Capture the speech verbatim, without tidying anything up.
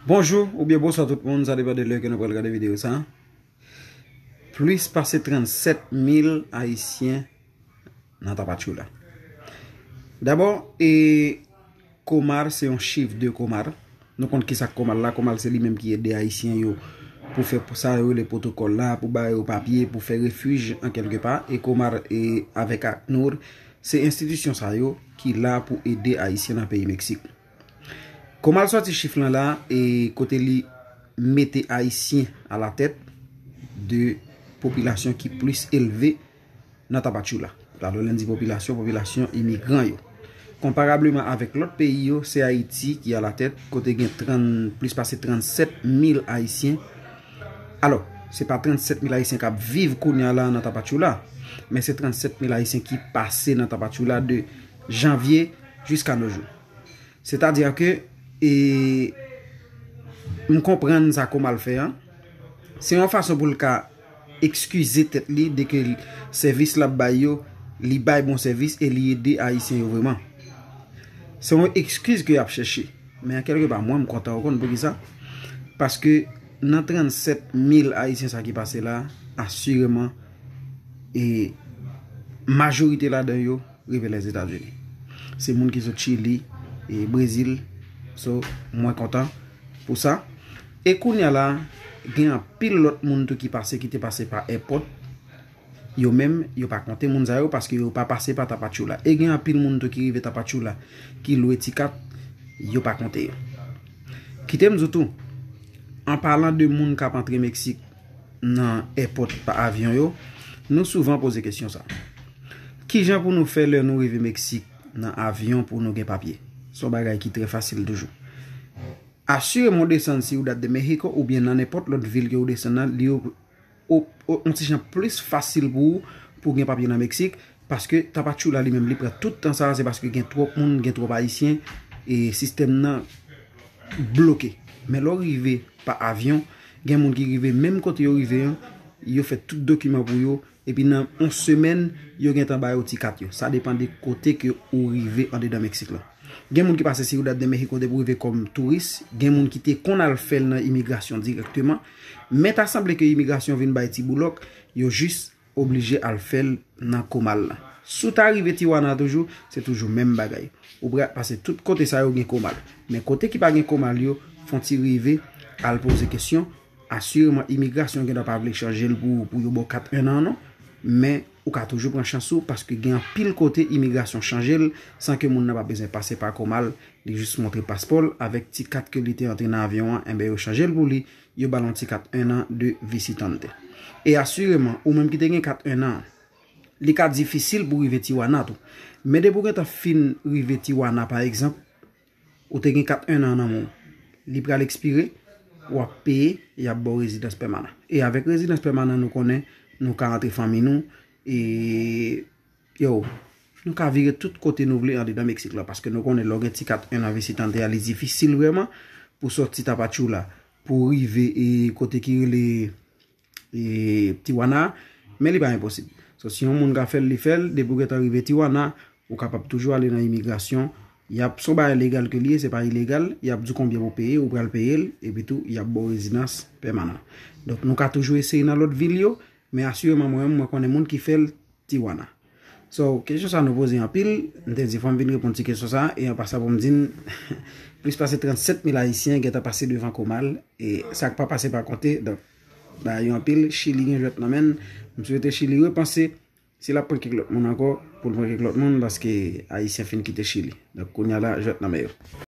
Bonjou oubyen bonswa tout moun, sa depann de lè ke nou pral gade videyo sa. Plis pase trannsèt mil Ayisyen nan Tapachula. Dabò, e, Comar se yon chif de Comar. Nou konn kisa k Comar la. Comar se li menm ki ede Ayisyen yo pou fè pou sa yo rele pwotokòl la, pou ba yo papye, pou fè refij an kèlke pa. E Comar e avèk ACNUR, se enstitisyon sa yo ki la pou ede Ayisyen nan peyi Meksik. Comar sòti chif lan la, e kote li mete Ayisyen alatèt de popilasyon ki plis elve nan Tapachula. Alò, lè n di popilasyon, popilasyon imigran yo. Konparableman avèk lòt peyi yo, se Ayiti ki alatèt, kote gen trann, plis pase trannsèt mil Ayisyen. Alò, se pa trannsèt mil Ayisyen k ap viv kounye a la nan Tapachula, men se trannsèt mil Ayisyen ki pase nan Tapachula de janvye jiska no jou. Sètadi ke, e, m konprann sa Comar fè an. Se yon fason pou l ka ekskize tèt li de ke sèvis l ap bay yo, li bay bon sèvis e li ede Ayisyen yo vrèman. Se yon ekskiz ke y ap chèche. Men an kèlke pa, mwen, m kontan, ou konn poukisa? Paske nan trannsèt mil Ayisyen sa ki pase la, asireman, e majorite ladan yo rive Lèzetazini. Se moun ki sot Chili e Brezil. So, mwen kontan pou sa. E kounye a la, gen anpil lòt moun tou ki pase, ki te pase pa èpòt. Yo menm, yo pa konte moun sa yo paske yo pa pase pa Tapachula. E gen anpil moun tou ki rive Tapachula, ki lwe ti kat, yo pa konte yo. Kite m di w tou, an palan de moun k ap antre Meksik nan èpòt pa avyon yo, nou souvan poze kesyon sa. Kijan pou nou fè lè nou rive Meksik nan avyon pou nou gen papye? Se yon bagay ki trè fasil toujou. Asireman w desann Ciudad de México oubyen nan nenpòt lòt vil ke w desann nan, li o-, o-, o-, on ti jan plis fasil pou ou pou gen papye nan Meksik, paske Tapachula li menm li pran tout tan sa a, se paske gen twòp moun, gen twòp Ayisyen, e sistèm nan bloke. Men lè w rive pa avyon, gen moun ki rive menm kote yo rive an, yo fè tout dokiman pou yo, epi nan yon semèn, yo gentan ba yo ti kat yo. Sa depann de kote ke ou rive andedan Meksik la. Gen moun ki pase Ciudad de México depi w rive kòm touris, gen moun ki te konn al fè l nan imigrasyon dirèkteman, men ta sanble ke imigrasyon vin bay ti boulòk, yo jis oblije al fè l nan Comar la. Si w ta rive Tijuana toujou, se toujou menm bagay. Ou pral pase tout kote sa yo gen Comar. Men kote ki pa gen Comar yo, fò w ti rive al poze kesyon. Asireman, imigrasyon gentan pa vle chanje l pou, pou yo ba w kat en an, non. Men, ou ka toujou pran chans ou, paske gen anpil kote imigrasyon chanje l, san ke moun nan pa bezwen pase pa Comar, li jis montre paspò l avèk ti kat ke li te antre nan avyon an, enben yo chanje l pou li, yo ba l yon ti kat en an de visitante. E asireman, ou menm ki te gen kat en an, li ka difisil pou rive Tijuana tou. Men depi w gentan fin rive Tijuana, pa egzanp, ou te gen kat en an nan men w, li pral ekspire, w ap peye, y ap ba w rezidans pèmanan. E avèk rezidans pèmanan, nou konnen nou ka antre fanmi nou, e, yo, nou ka vire tout kote nou vle andedan Meksik la, paske nou konnen lè w gen ti kat en an visitante a, li difisil vrèman pou sòti Tapachula, pou rive, e, kote ki rele e, Tijuana, men li pa enposib. So, si yon moun ka fè l, li fè l, depi w gentan rive Tijuana, ou kapab toujou ale nan imigrasyon. Y ap, se yon bagay legal ke li ye, se pa ilegal, y ap di w konbyen pou w peye, ou pral peye l, epi tou, y ap ba w rezidans pèmanan. Donk, nou ka toujou eseye nan lòt vil yo, men asireman, mwen menm, mwen konnen moun ki fè l Tijuana. So, kesyon sa nou poze anpil, m te di fò m vin reponn ti kesyon sa, e an pasan pou m di n, plis pase trannsèt mil Ayisyen gentan pase devan Comar, e sa k pa pase pa konte, donk, bagay yo anpil, Chili gen jwèt nan men l, m swete Chili repanse, si l ap pran kèk lòt moun ankò, pou l pran kèk lòt moun, paske Ayisyen fin kite Chili. Donk, kounye a la, jwèt nan men yo.